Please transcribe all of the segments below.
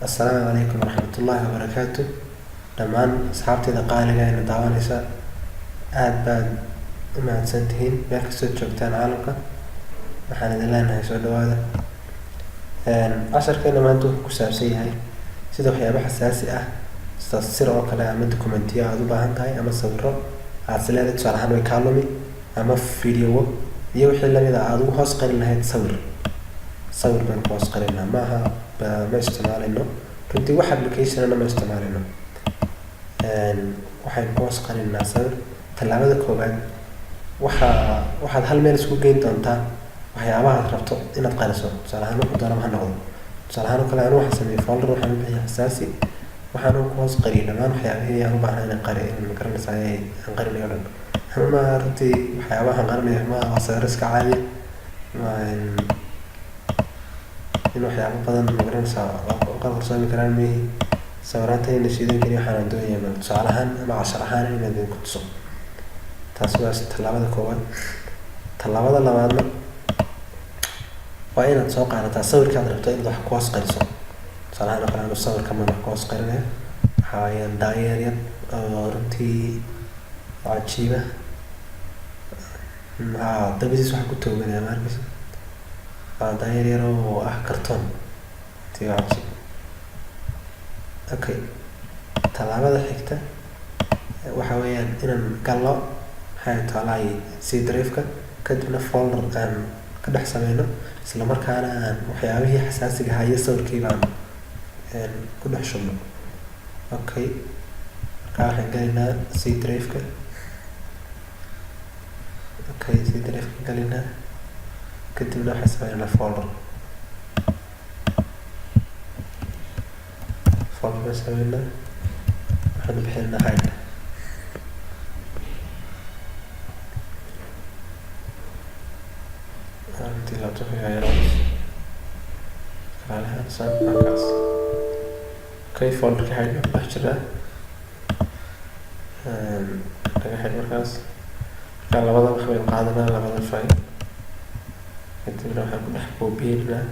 Assalaamu calaykum waraxmatullaahi wabarakaatu. Dhammaan asxaabteyda qaaliga ee na daawanaysa, aad baad u mahadsantihiin meel kastood joogtaan caalamka. Waxaan idin leenahay soo dhawaada. Casharkeena maanta wuxuu ku saabsan yahay sida waxyaabo xasaasi ah, sida sir oo kale ama dokumentiyo aad u baahan tahay ama sawiro aad is leedahay tusaale ahaan way kaa lumi ama fiidiyowo iyo wixii lamid ah aad ugu hoos qarin lahayd sawir. Sawir baan ku hoos qarinaa, maaha ma isticmaalayno runtii wax application-na ma isticmaalayno. Waxaynu ku hoos qarinaa sawir. Tallaabada koowaad, waxaad hal meel isku geyn doontaa waxyaabaha aad rabto inaad qariso. Tusaale ahaan wuxuu doonaba ha noqdo. Tusaale ahaan oo kale anigu waxaan sameeyey folder, waxaan u bixiyay xasaasi, waxaan ku hoos qariyay dhammaan waxyaabihii aan u baahnaa inaan qariyo, in magaranaysaa aan qarinayo o dhan. Ama runtii waxyaabaha aan qarinayo ma waa sawirro iska caadi ah, in waxyaabo badan magaranaysaa oo qarsoomi karaan mihi. Sawiraanta in la shiidan kariyo waxaan doonayaa ma tusaale ahaan ama cashar ahaan inaan idinku tuso. Taasi waa tallaabada koowaad. Tallaabada labaadna waa inaad soo qaadataa sawirka aad rabto inaad wax ku hoos qariso. Tusaale ahaan oo kale anigu sawirkan baan wax ku hoos qarinaya. Waxaa weeyaan daanyeer yar oo runtii cajiiba. Haa, dabadiisa waxaa ku tooganaya ma arkaysa. Waa daanyeer yar oo ah kartoon. Runtii waa cajiib. Okay, tallaabada xigta waxa weeyaan inaan galno maxay tahay C drive-ka, kadibna folder aan ka dhex sameyno, isla markaana aan waxyaabihii xasaasiga ahaa iyo sawirkiiba aan ku dhex shubno. Okay, markaa waxaan galaynaa C drive-ka. Okay, C drive-ka galaynaa, kadibna waxaan sameynaa folder. Folder baan sameynaa, waxaan u bixinaynaa hide. Runtii laptop-ka ayaa yar kalaalahan saan markaas. Okay, folderka hide baan ku dhex jiraa. Laga xidh markaas. Markaa labada wax baynu qaadanaa, labada file. Kadibna waxaan ku dhex koobiyeynaa,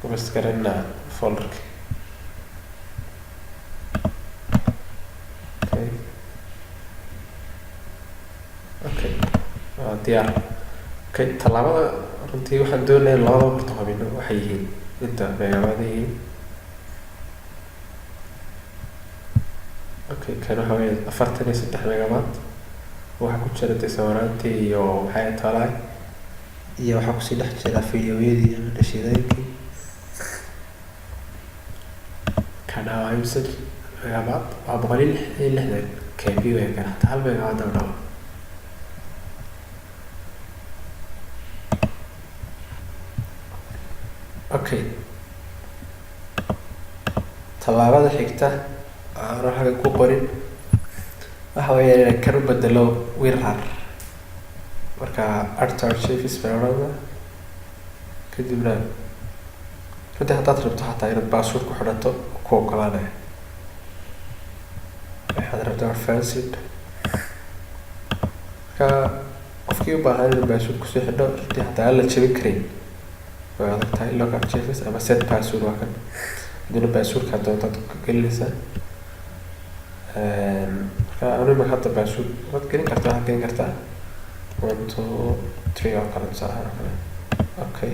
ku paste gareynaa folderka. Okay. Okay, waa diyaar. Okay, tallaabada runtii waxaan doonayaa in labadaba horta hubino waxay yihiin inta megabyte yihiin. Okay, kan waxa weeye 43 megabyte. Waxaa ku jira dee sawiraantii iyo maxay tahay iyo waxaa kusii dhex jira fiidiyowyadii ama nashiidooyinkii. Kana waa imisa megabyte? Waa 166 KB wey kan, hataa hal megabyte oo dhawa. Okay, tallaabada xigta aan waxba ku qorin waxa weeyaan inaan kan u bedelo WinRAR. Marka add to archives baan odhanaa. Kadibna runtii haddaad rabto xataa inaad password ku xidhato, ku ogolaanaya. Waxaad rabtaa advanced. Marka qofkii u baahan inuu password kusii xidho, runtii xataa aan la jebin karin, way adag tahay. Lock archives ama set password waa kan. Hadina passwordka doontaad gelinaysaa. Marka anigu imika hadda password waad gelin kartaa, waxaad gelin kartaa 1 2 3 oo kale tusaale ahaan oo kale. Okay.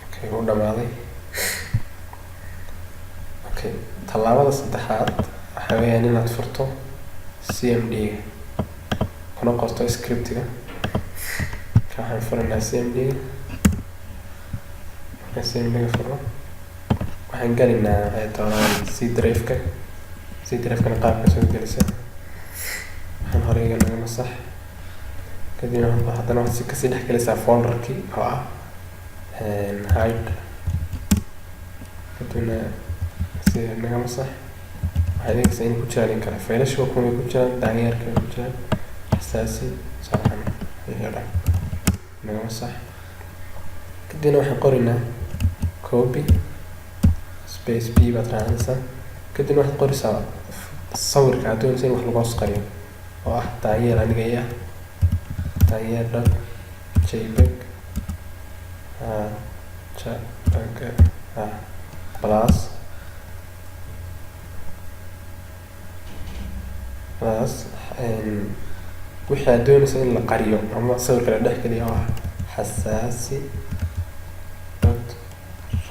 Okay, wuu dhamaaday. Okay, tallaabada saddexaad waxa weeyaan inaad furto CMD-ga kuna qorto script-ga. Marka waxaan furaynaa CMD-ga. Markaan CMD-ga furno, waxaan galaynaa waxay doonaan C drive-ka. C drive-kana qaabka soo gelisa. Waxaan hore iga naga masax. Kadibna haddana waxaad kasii dhex gelaysaa folder-kii oo ah hide. Kadibna si naga masax. Waxaad eegaysaa inay ku jiraan in kale. Faylashu waa kuwan way ku jiraan, daanyeerka way ku jiraan, xasaasi, tusaale ahaan wixii oo dhan naga masax. Kadibna waxaan qoraynaa copy space B baad raacinaysaa. Kadibna waxaad qoraysaa sawirka aad doonayso in wax lagu hoos qariyo oo ah daanyeer aniga ah. Daanyeer dot jpeg, jpeg plus wixii aad doonaysa in la qariyo ama sawirka la dhex geliyo, oo ah xasaasi dot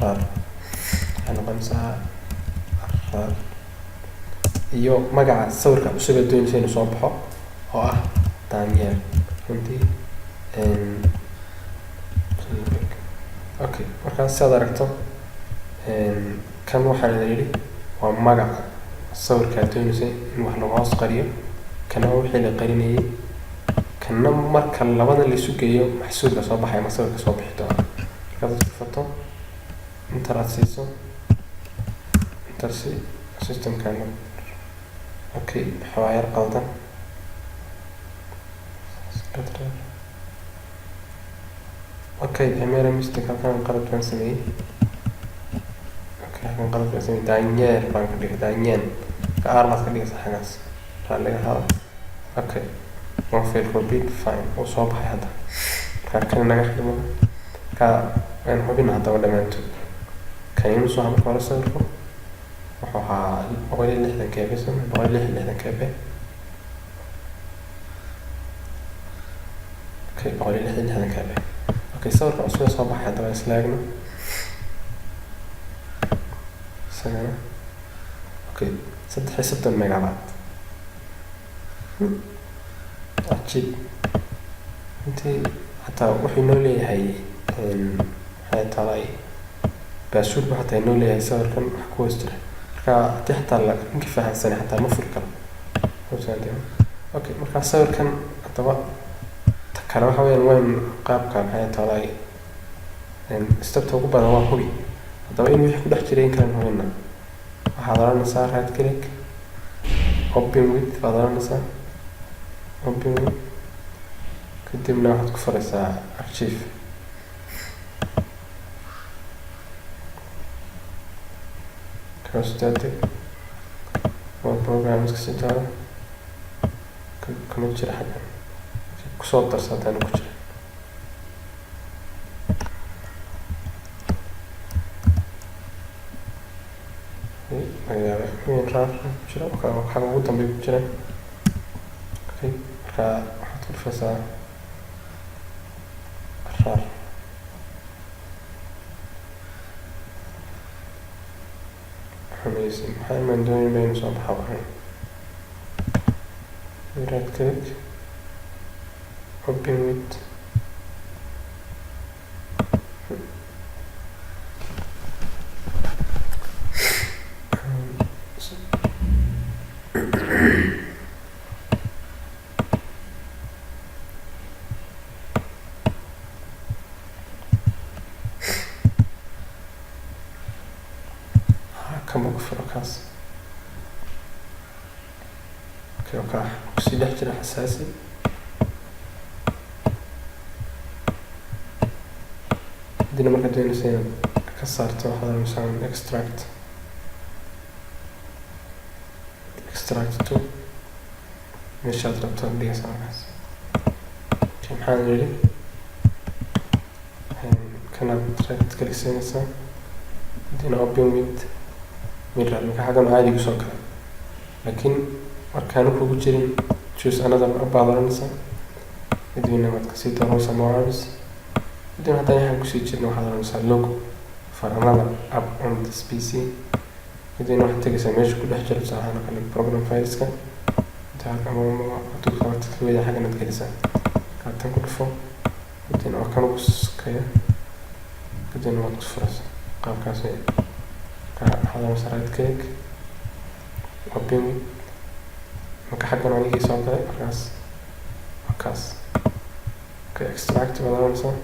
rar. Waxay noqonaysaa rar iyo magaca sawirka cusub ee doonaysa inuu soo baxo, oo ah daanyeer runtii jpeg. Okay, markaas si aad aragto, kan waxaan idin yidhi waa magaca sawirka aad doonaysa in wax lagu hoos qariyo, kana waa wixii la qarinayay, kana marka labadan la isu geeyo maxsuulka soo baxaya ama sawirka soo bixi doona. Markaad dhufato enter aad siiso, enter si systemkana. Okay, waxaa yar qaldan. Better. Okay, I made a mistake. Halkan qalad baan sameeyey. Okay, halkan qalad baan sameeyey. Daanyeer baan ka dhigay daanyeen, ka aar baad ka dhigaysaa xagaas, raalliga ahaada. Okay, one file copied, fine, wuu soo baxay hadda. Marka kan naga xidhmo, marka waan hubina haddaba dhammaantood. Kan inuu soo marka hore sawirku wuxuu ahaa 160 KB, soma 166 KB? Okay, 166 KB. Okay, sawirka cusub ee soo baxay haddaba isla eegno isagana. Okay, 33 megabyte. Cajiib runtii. Xataa wuxuu inoo leeyahay, maxay tahay, password bu xataa inoo leeyahay sawirkan wax ku hoos jira. Marka haddii xataa la ninka fahansanay xataa ma furi karo. Okay, marka sawirkan haddaba ta kale waxa weeyaan wayn qaabka, maxay tahay, stepta ugu badan waa hubi haddaba in wixii ku dhex jiray in kalen hubina. Waxaad oranaysaa right click, open with baad oranaysaa, open with, kadibna waxaad ku furaysaa archive. Static waa programs kasi doona kuma jira xaggan, kusoo darsa haddaanu ku jira. Laga yaaba in rar ku jira xagga ugu dambeeya ku jira. Okay, marka waxaad ku dhufaysaa rar. Amazing. Maxaa imaan doonin baynu soo baxa waxaan right click, open with. Kama ku furo kaas. Okay, okay, kusii dhex jira xasaasi. Hadina markaad doonaysa inaad ka saarto, waxaad oranaysaa extract, extract to meeshaad rabto aad dhigaysaa markaas. Okay, maxaan yidhi? Kanaad right click siinaysaa, hadina open with WinRAR. Marka xaggan caadi kusoo galay, laakiin markaanu kugu jirin, choose another app baad oranaysaa, kadibna waad kasii dooranaysaa more apps. Kadibna haddaan waxaan kusii jirna, waxaad oranaysaa look for another app on this PC. Kadibna waxaad tegaysaa meesha ku dhex jiro, tusaale ahaan oo kale program fileska inta halka ama hadduu weda xaggan aad gelisaa. Kaatan ku dhufo, kadibna waa kan ugu sokeeya, kadibna waad ku furaysaa qaabkaas wey. Marka waxaad oranaysaa right click, open with. Marka xaggan anigii soo galay markaas markaas. Okay, extract baad oranaysaa.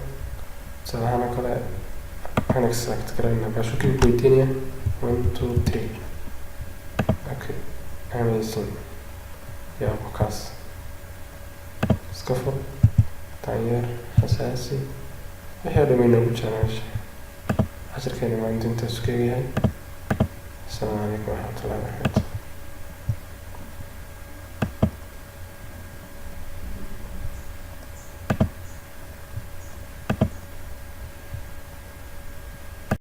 Tusaale ahaan oo kale waxaan extract garaynaa, passwordkii ku weydiinaya, 1 2 3. Okay, amazing. Yaa kaas iska fur, daanyeer xasaasi, wixii oo dhan way noogu jiraan meesha. Cashirkeena maalinta intaas ku eegyahay. Asalaamu calaykum waraxmatullahi wabarakaatu.